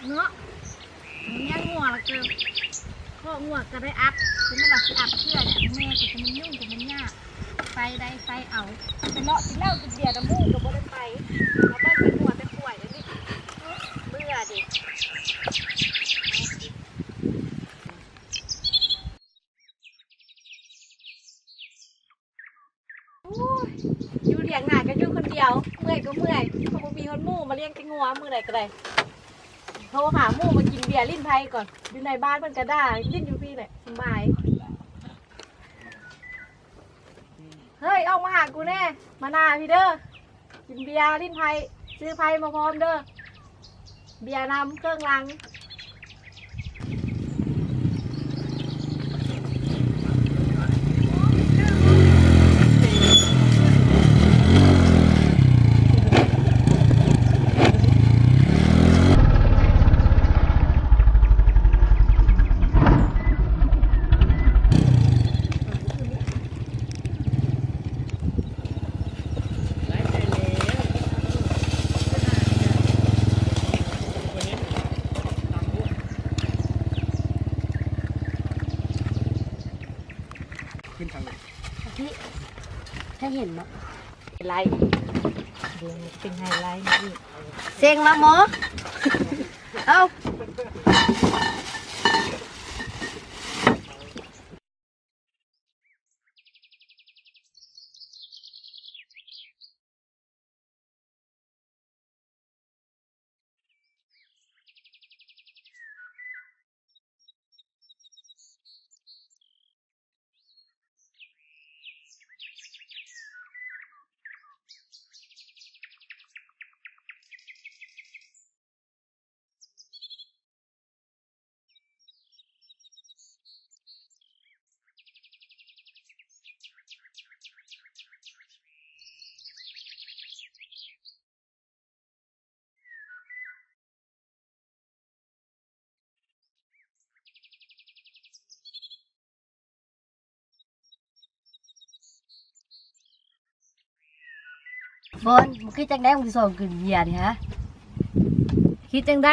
ເນາະ ເລ້ຽງງົວລະເກີ ຄອກງົວກະໄດ້ອັດ ເພິ່ນວ່າຊິອັດເທື່ອນີ້ ແມ່ກະຈະແມ່ນຫຍຸ້ງກະແມ່ນຍາກ ໄປໄດ້ໄປເອົາ ໄປເລາະກິນເຫຼົ້າກິນເບຍນຳໝູ່ກະບໍ່ໄດ້ໄປ ມາເບິ່ງແຕ່ງົວແຕ່ຄວາຍເດນີ້ ເບື່ອເດ. ໂອ້ຍ ຢູ່ຖຽງນາກະຢູ່ຄົນດຽວ ເມື່ອຍກະເມື່ອຍ ເພາະບໍ່ມີຄົນໝູ່ມາລ້ຽງແຕ່ງົວ ມື້ໃດກະໄດ້ ໂທຫາໝູ່ມາກິນເບຍຫຼິ້ນໄພກ່ອນ ຢູ່ໃນບ້ານເພິ່ນກະດ່າ ຫຼິ້ນຢູ່ພີ້ແຫຼະ ສະບາຍ. ເຮີ້ຍ ອອກມາຫາກູແດ່ ມາໜ້າພີ້ເດີ. ກິນເບຍຫຼິ້ນໄພ ຊື້ໄພມາພ້ອມເດີ ເບຍນຳເຄື່ອງລັງ. ຂຶ້ນທາງນີ້ ພີ່ ໃຫ້ເຫັນເນາະ ໄລ ເປັນໄຮໄລອີກ ເສັງລະໝໍ ເອົ້າ. ບອນ ມຶງຄິດຈັ່ງໃດ ມຶງຊິຊອນກິນເບຍນີ້ຫາ? ຄິດຈັ່ງໃດ?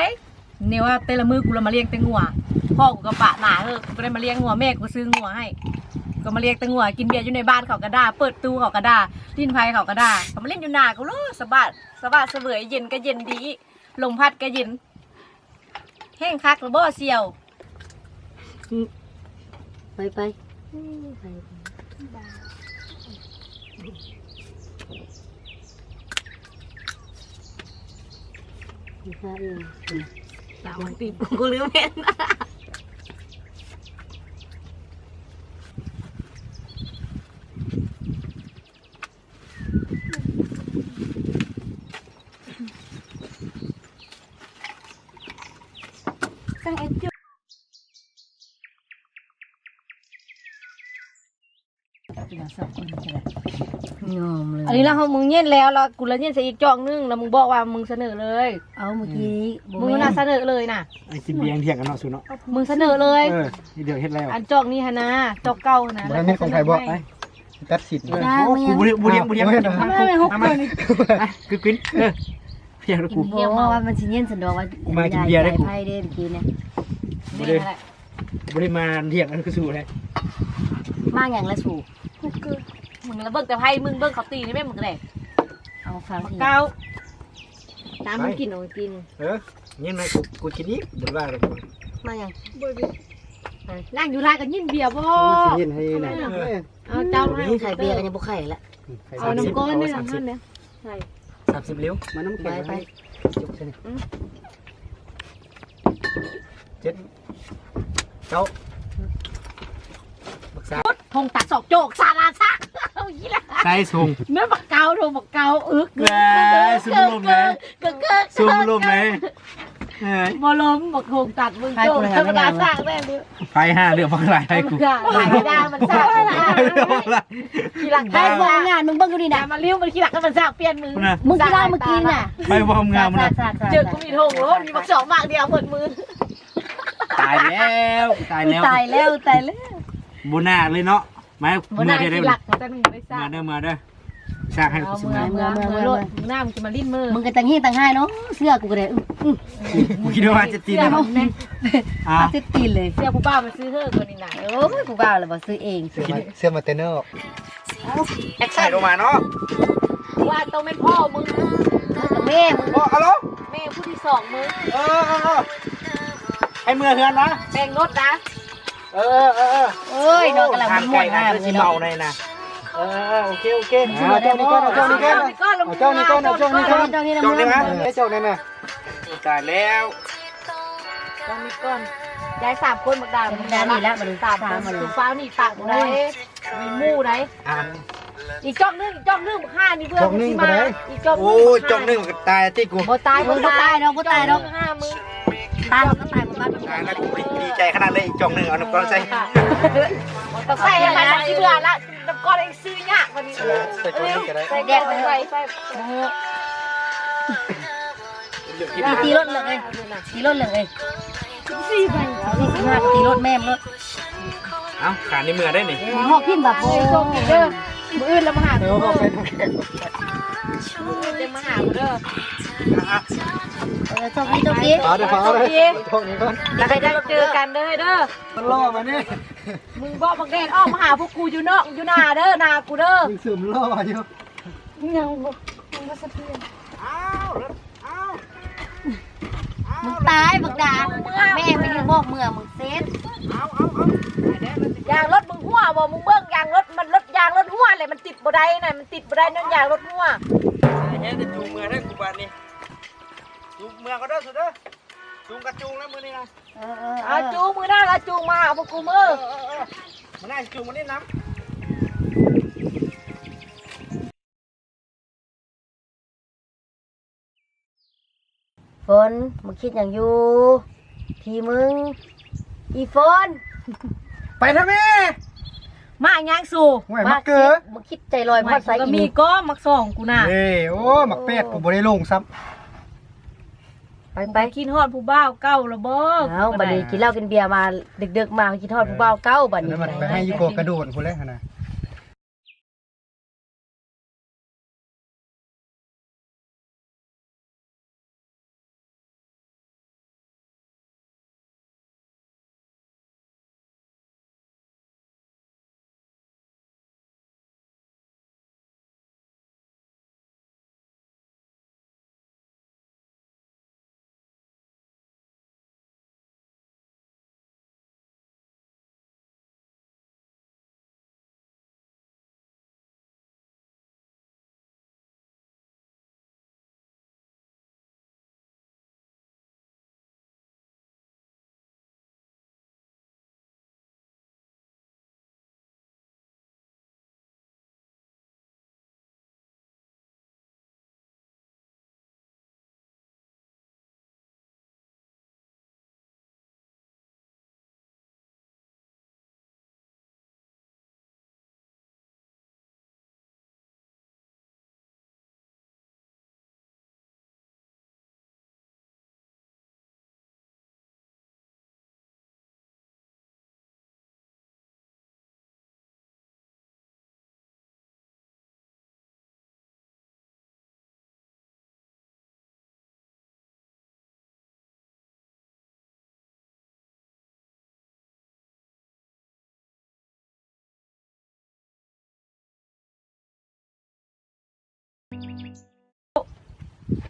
ແນວວ່າແຕ່ລະມື້ກູລະມາລ້ຽງແຕ່ງົວ ພໍ່ກູກະປະໜ້າເຮີ້ ກູບໍ່ໄດ້ມາລ້ຽງງົວ ແມ່ກູຊື້ງົວໃຫ້ ກະມາລ້ຽງແຕ່ງົວ ກິນເບຍຢູ່ໃນບ້ານເຂົາກະດ່າ ເປີດຕູ້ເຂົາກະດ່າ ຫຼິ້ນໄພເຂົາກະດ່າ ເຂົາມາຫຼິ້ນຢູ່ໜ້າກູໂລດ ສະບາດ ສະບາດສະເຫວີຍ ເຢັນກະເຢັນດີ ລົມພັດກະເຢັນ. ແຫ້ງຄັກລະບໍ່ສ່ຽວ? ໄປໄປ ໄປ ຕາມັນຕິດ ກູລືມແມ່ນ. ຍອມເລີຍ ອັນນີ້ລະ ເຮົາ ມຶງເຢັນແລ້ວ ລະກູລະເຢັນໃສ່ອີກຈອກໜຶ່ງ ລະມຶງບອກວ່າມຶງສະເໜີເລີຍ. ເອົາ ມື້ກີ້ ອືມ ບໍ່ແມ່ນ ມຶງນະສະເໜີເລີຍນະ ໄອ້ກິນເບຍທ່ຽງກັນເນາະ ສູເນາະ ມຶງສະເໜີເລີຍ. ເອີ ດຽວເຮັດແລ້ວ ອັນຈອກນີ້ຫັ້ນນະ ຈອກເກົ່າຫັ້ນນະ ບໍ່ແມ່ນຂອງໃຜບໍ? ໄປ ຕັດສິນ ເອີ ກູບໍ່ໄດ້ ບໍ່ລ້ຽງ ບໍ່ລ້ຽງ ບໍ່ລ້ຽງ ມາ ມາ ຄືກິນ ເອີ ພຽງລະກູ ບໍ່ວ່າມັນຊິເຢັນຊັ້ນດອກ ວ່າມາກິນເບຍໄດ້ກູ ໄປເດ້ມື້ກີ້ນີ້ ບໍ່ໄດ້ ບໍ່ໄດ້ມາລ້ຽງ ອັນຄືສູໄດ ມາຫຍັງລະສູ ກູເກີ ມຶງລະເບິ່ງແຕ່ໄພ ມຶງເບິ່ງເຂົາຕີນີ້ແມ່ນ ມຶງກະໄດ້ ເອົາຟັງ ບັກເກົ້າ ຕາມມັນກິນ ເອົາກິນ ເອີ ຍິນໄໝ ກູ ກູກິນອີກ ບໍ່ວ່າດອກ ມາຫຍັງ ບໍ່ໄດ້ ນັ່ງຢູ່ຮ້ານກະຍິນເບຍບໍ່ ຊິເຮັດໃຫ້ນະ ເອົາເຈົ້າ ໄຂ່ເບຍກະຍັງບໍ່ໄຂ່ລະ ເອົານ້ຳກ້ອນນີ້ ສາມສິບ ໃສ່ ສາມສິບ ເລັວ ມານ້ຳແຂງ ໄປ ໄປ ຈົກໃສ່ນີ້ ອືມ ເຈັດ ເກົ້າ ບັກສາມ ທົງຕັດສອກໂຈກ ສາລາຊະ ເອົາອີກລະ ໃສ່ຊົງ ແມ່ນບັກເກົ້າ ໂທ ບັກເກົ້າ ອຶກ ເອີຍ ຊຸມລົມເລີຍ ເກີກ ຊຸມລົມເລີຍ ເອີຍ ບໍ່ລົມ ບັກໂຮງຕັດ ມຶງໂຈກ ທຳມະດາ ສ້າງແມ່ງ ໄປຫາເລື່ອງບັກຫຼາຍໃຫ້ກູ ຫຼາຍດາ ມັນສ້າງ ຂີ້ລັກ ໄປບໍ່ງານ ມຶງເບິ່ງຢູ່ນີ້ນະ ມາລິ້ວ ມັນຂີ້ລັກ ມັນສ້າງປ່ຽນມື ມຶງຂີ້ລັກມື້ກີ້ນະ ໄປບໍ່ງາມນະ ເຈີກູມີໂທງໂລດ ມີບັກສອງໝາກດຽວໝົດມື ຕາຍແລ້ວ ຕາຍແລ້ວ ຕາຍແລ້ວ ຕາຍແລ້ວ ບໍ່ໜ້າເລີຍເນາະ ມາ ບໍ່ໜ້າ ເມືອເທື່ອໃດ ຂີ້ລັກ ມາເດີ ມາເດີ. ຢາກໃຫ້ກູຊິເມືອ ເມືອ ເມືອ ເມືອໂລດ ເມືອ ເມືອ ມຶງໜ້າມຶງຈະມາຫຼິ້ນເມີ ມຶງກໍຈັ່ງຮີ້ຈັ່ງຮ້າຍເນາະ ເຊື່ອກູກໍໄດ້ ອື ອື ກູຄິດວ່າຈະຕີນ ເຊື່ອ ແລ້ວ ມາຕິດຕີນເລີຍ ເຊື່ອຜູ້ບ່າວມັນຊື້ເຮີກວ່ານີ້ນະ ໂອ້ຍ ຜູ້ບ່າວລະບໍ່ຊື້ເອງ ເຊື່ອມາ ເຊື່ອມາແຕ່ນອກ ແອັກຊັນ ໃສ່ລົງມາເນາະ ວ່າຕ້ອງແມ່ນພໍ່ມຶງ ແມ່ມຶງ ໂອ້ ອາໂລ ແມ່ຜູ້ທີສອງມຶງ ເອີ ເອີ ເອີ ໃຫ້ເມືອເຮືອນນະ ແບ່ງລົດນະ ເອີ ເອີ ເອີ ໂອ້ຍ ເນາະ ກຳລັງມ່ວນໆ ຫາ ຫາ ຄືຊິເມົາແນ່ນະ ເອີ ເອີ ໂອເຄ ໂອເຄ ເອົາເຈົ້ານີ້ກ່ອນ ເອົາເຈົ້ານີ້ກ່ອນ ເອົາເຈົ້ານີ້ກ່ອນ ເອົາເຈົ້ານີ້ກ່ອນ ເອົາເຈົ້ານີ້ນະ ເຈົ້ານີ້ນະ ເຈົ້ານີ້ນະ ຕາຍແລ້ວ ເຈົ້ານີ້ກ່ອນ ຍາຍສາມຄົນ ບັກດາ ບັກດານີ້ລະ ບັກດາ ສາມຄົນ ສາມ ມື້ເຊົ້ານີ້ຕາກບໍ່ໄດ້ ມີໝູ່ໃດ ອ່າ ອີກຈອກໜຶ່ງ ອີກຈອກໜຶ່ງ ບັກຫ່ານີ້ເບື່ອ ຈອກໜຶ່ງ ຊິມາ ບໍ່ໄດ້ ອີກຈອກໜຶ່ງ ໂອ້ຍ ບັກຫ່າ ຈອກໜຶ່ງມັນກໍຕາຍຕິກູ ບໍ່ຕາຍ ບໍ່ຕາຍດອກ ບໍ່ຕາຍດອກ ຫ້າມື້ ຕາຍກໍຕາຍ ບໍ່ຕາຍກໍຕາຍ ຕາຍແລ້ວ ກູດີໃຈຂະໜາດເລີຍ ອີກຈອກໜຶ່ງ ເອົານ້ຳກ້ອນໃສ່ ຕ້ອງໃສ່ໃຫ້ມັນ ຊິເບື່ອລະ ນ້ຳກ້ອນເອງຊື້ຍາກກວ່ານີ້ ເອີ ໃສ່ກ້ອນນີ້ກໍໄດ້ ໃສ່ແດກໄວ້ ໃສ່ ຕີລົດເລີຍ ຕີລົດເລີຍ ສິບສີ່ໃບ ສິບຫ້າ ຕີລົດແມ່ມລົດ ເອົ້າ ຂານີ້ເມືອໄດ້ນີ້ ຮອກພິມບາໂປ ໂຊກດີເດີ ມື້ອື່ນລະມາຫາ ເອີ ບອກໄປນຳແຂກ ມື້ອື່ນຈະມາຫາເດີ ເອີ ໂຊກດີ ໂຊກດີ ເອົາເດີ ເອົາເດີ ໂຊກດີກ່ອນ ແລ້ວໃຫ້ໄດ້ເຈີກັນເດີ ເດີ ມັນລໍມານີ້ ມຶງບອກບັກແດນອອກມາຫາພວກກູຢູ່ນອກ ຢູ່ໜ້າເດີ ໜ້າກູເດີ ມັນເສີມລໍຢູ່ ຍັງບໍ່ ຍັງບໍ່ສະເພາະ ອ້າວ ອ້າວ ອ້າວ ມຶງຕາຍບັກດາ ແມ່ໄປຢູ່ບອກເມືອ ມຶງເຊັດ ອ້າວ ອ້າວ ອ້າວ ຢາງລົດມຶງຮົ່ວບໍ່ ມຶງເບິ່ງຢາງລົດ ມັນລົດ ຢາງລົດຮົ່ວແຫຼະ ມັນຕິດບໍ່ໄດ້ນະ ມັນຕິດບໍ່ໄດ້ຍ້ອນຢາງລົດຮົ່ວ ແຮງແຕ່ຈູງເມືອແທ້ກູບາດນີ້ ຈູງເມືອກໍເດີ ສູເດີ ຈູງກະຈູງແລ້ວມື້ນີ້ນະ ເອີ ເອີ ເອີ ຈູງມື້ໜ້າລະຈູງມາຫາພວກກູເມີ ເອີ ເອີ ເອີ ມື້ໜ້າຊິຈູງມາຫຼິ້ນນຳ ຝົນ ມຶງຄິດຫຍັງຢູ່ ທີ່ມຶງ ອີຝົນ ໄປທາງນີ້ ມາຫຍັງສູ ໂອ້ຍ ມາເກີ ມຶງຄິດໃຈລອຍ ມາໃສ່ ມີກໍມັກສອງກູນະ ເອີ ໂອ້ ມັກແປດ ກູບໍ່ໄດ້ລົງຊ້ຳ ໄປ ໄປ ຄິດຮອດຜູ້ບ່າວເກົ່າລະບໍ່ ເອົ້າ ບັດນີ້ກິນເຫຼົ້າກິນເບຍມາ ດຶກໆ ມາຄິດຮອດຜູ້ບ່າວເກົ່າ ບັດນີ້ ໄປໃຫ້ຢູ່ກໍກະໂດນພຸ້ນແຫຼະຫັ້ນນະ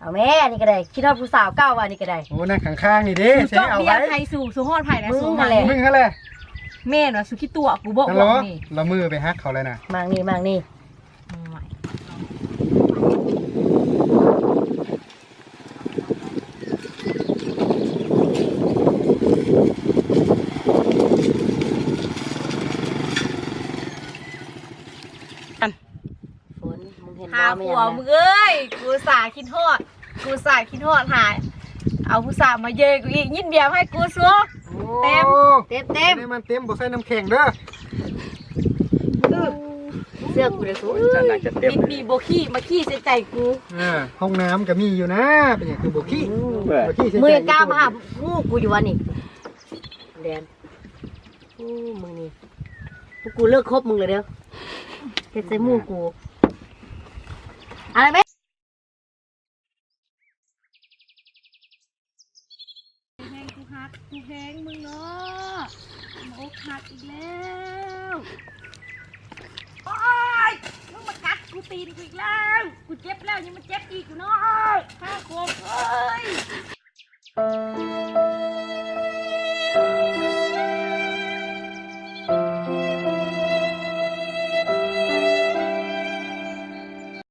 ເອົາແມ່ ອັນນີ້ກໍໄດ້ ຄິດຮອດຜູ້ສາວເກົ່າວ່າ ອັນນີ້ກໍໄດ້ ໂອ້ ນັ່ງຂ້າງໆນີ້ເດ້ ເອົາໄວ້ ໃຜສູ ສູຮອດໃຜແລ້ວ ສູມາ ມຶງຫັ້ນແຫຼະ ແມ່ນວ່າ ສູຂີ້ຕົວະ ກູບອກ ລະມືໄປຮັກເຂົາແລ້ວນະ ມາງນີ້ ມາງນີ້. ຝົນ ມຶງເຫັນບໍ່ ຫາຜົວມຶງເອີຍ ກູອຸດສ່າຄິດຮອດ ກູອຸດສ່າຄິດຮອດຫາ ເອົາຜູ້ສາວມາເຢີກູອີກ ຍິນດຽວໃຫ້ກູຊວ ເຕັມ ເຕັມໆ ໃຫ້ມັນເຕັມ ບໍ່ໃສ່ນ້ຳແຂງເດີ. ເສື້ອກູເດີສູ ບິດໜີ່ບໍ່ຂີ້ ມາຂີ້ໃສ່ໃຈກູ. ເອີ ຫ້ອງນ້ຳກໍມີຢູ່ນະ ເປັນຫຍັງຄືບໍ່ຂີ້? ບໍ່ຂີ້ໃສ່ໃຈ. ມຶງຍັງກ້າມາຫາໝູ່ກູຢູ່ວະນີ້ ແດນ. ໂອ້ ມຶງນີ້ ພວກກູເລີກຄົບມຶງເລີຍເດີ ເຮັດໃສ່ໝູ່ກູ. อะไรแม่ แฮง กูฮัก กูแฮง มึงเนาะ มาอกหักอีกแล้ว โอ๊ย มึงมากัดกูตีนกูอีกแล้ว กูเจ็บแล้วยังมาเจ็บอีกอยู่เนาะ ข้าโคกเอ้ย